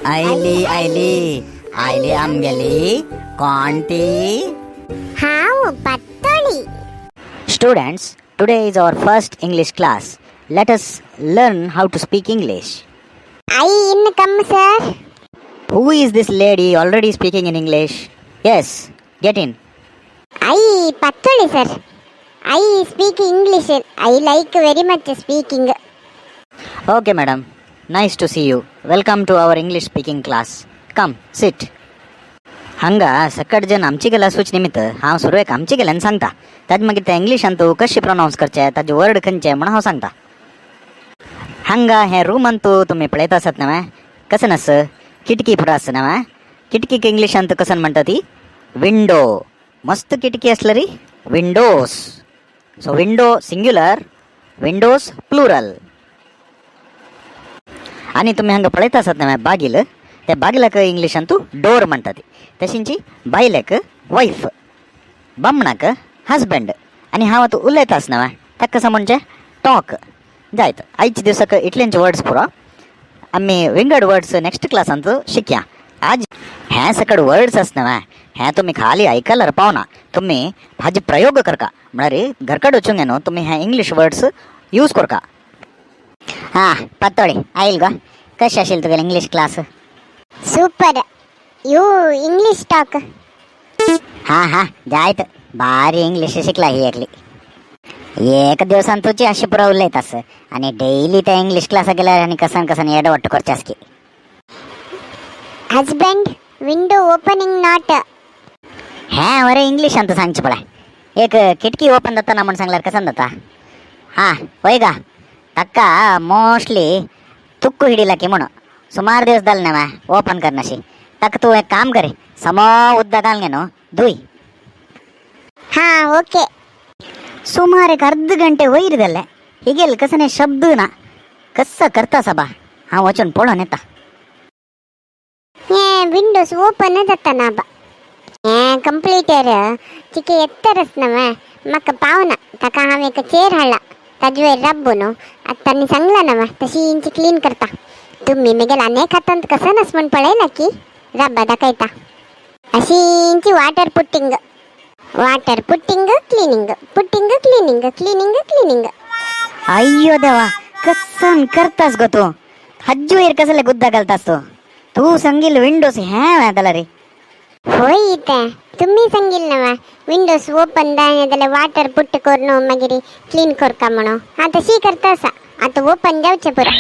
आयली आयली आयली आमगेली कोण ती? हांव पातोळी. Students, today is our first English class. Let us learn how to speak English. I in come sir. Who is this lady already speaking in English? Yes, get in. I Pattoli sir. I speak English. I like very much speaking. Okay, madam. Nice to see you. Welcome to our English speaking class. Come, sit. हांगा सकट जन आमची गेला सूच निमित्त हांव सुरवेक आमची गेल्यान सांगता, ताज मागीर ते इंग्लिशान तूं कशें प्रोनावन्स करचें, ताजे वर्ड खंयचे म्हण हांव सांगता. हांगा हें रुमान तूं तुमी पळयता आसात न्हय, कसन आस किटकी पुरो आसा न्हय. किटकीक इंग्लिशान तूं कसन म्हणटा ती? विंडो. मस्त किटकी आसली री, windows. So window singular, windows plural. आनी तुमी हांगा पळयता आसात न्हय बागील, त्या बागीलाक इंग्लिशान तूं डोर म्हणटा ती. तशींची बायलेक वायफ, बामणाक हजबंड. आनी हांव आतां उलयता आस न्हय, ताका कसो म्हणजे टॉक जायत. आयच्या दिवसाक इतलेंच वर्ड्स पुरो. आमी विंगड वर्ड्स नेक्स्ट क्लासांत शिकया. आज हें सकड वर्ड्स आस न्हय, हें तुमी खाली आयकल्यार पावना, तुमी हाजे प्रयोग करका. म्हळ्यार घरकड वचूंक न्हू, तुमी हे इंग्लीश वर्ड्स यूज करका. हां पातोळी आयल गो, कशें आशिल्लें तुगेलें English class? Super. You English talk. हां हां, जायत भारी इंग्लीश शिकला ही एकली. एक दिवसान तुजी अशी पुरो उलयत आस आनी डेली ते इंग्लीश क्लासाक गेल्यार आनी कसन कसन एडवट करचे आसकी. Husband, window opening not. हें बरें इंग्लिशान तूं सांगचें पळय. एक खिटकी ओपन जाता ना म्हण सांगल्यार कसन जाता? हां वय गा, ताका मोस्टली तुक्कू हिडिला की म्हणून सुमार दिवस जाले ना ओपन करनाशी. ताका तूं एक काम करे, समो उदक घाल न्हू धुय. हां ओके. सुमार एक अर्द घंटे वयर जाले, हिगेल कसने शब्द ना. कस्स करता साबा, हांव वचून पळोवन येता. हे विंडोज ओपन जाता ना बा. हे कंप्युटर चिके एत्तरस नव, म्हाका पावना. ताका हांव एक चेर हाडला, ताजे वयर राब्बो न्हू. आतां तांणी सांगला नव, तशी इंची क्लीन करता. तुम्ही मेगेल अनेक हातांत कसं नस म्हण पळयला की रब्बा दाखयता. अशींची water putting, water putting, cleaning, putting, cleaning, cleaning, cleaning. अय्यो देवा, कसन करतास गो तूं? हज्जू वयर कसले गुद्दा घालतास तूं? तूं सांगील विंडोज हें जाल्यार रे. होय, तें तुम्ही सांगील नव, विंडोज ओपन जाल्यार वाटर पुट करून मागीर क्लीन करका म्हणून. हां, तशी करता आसा. आतां ओपन जावचें पुरो.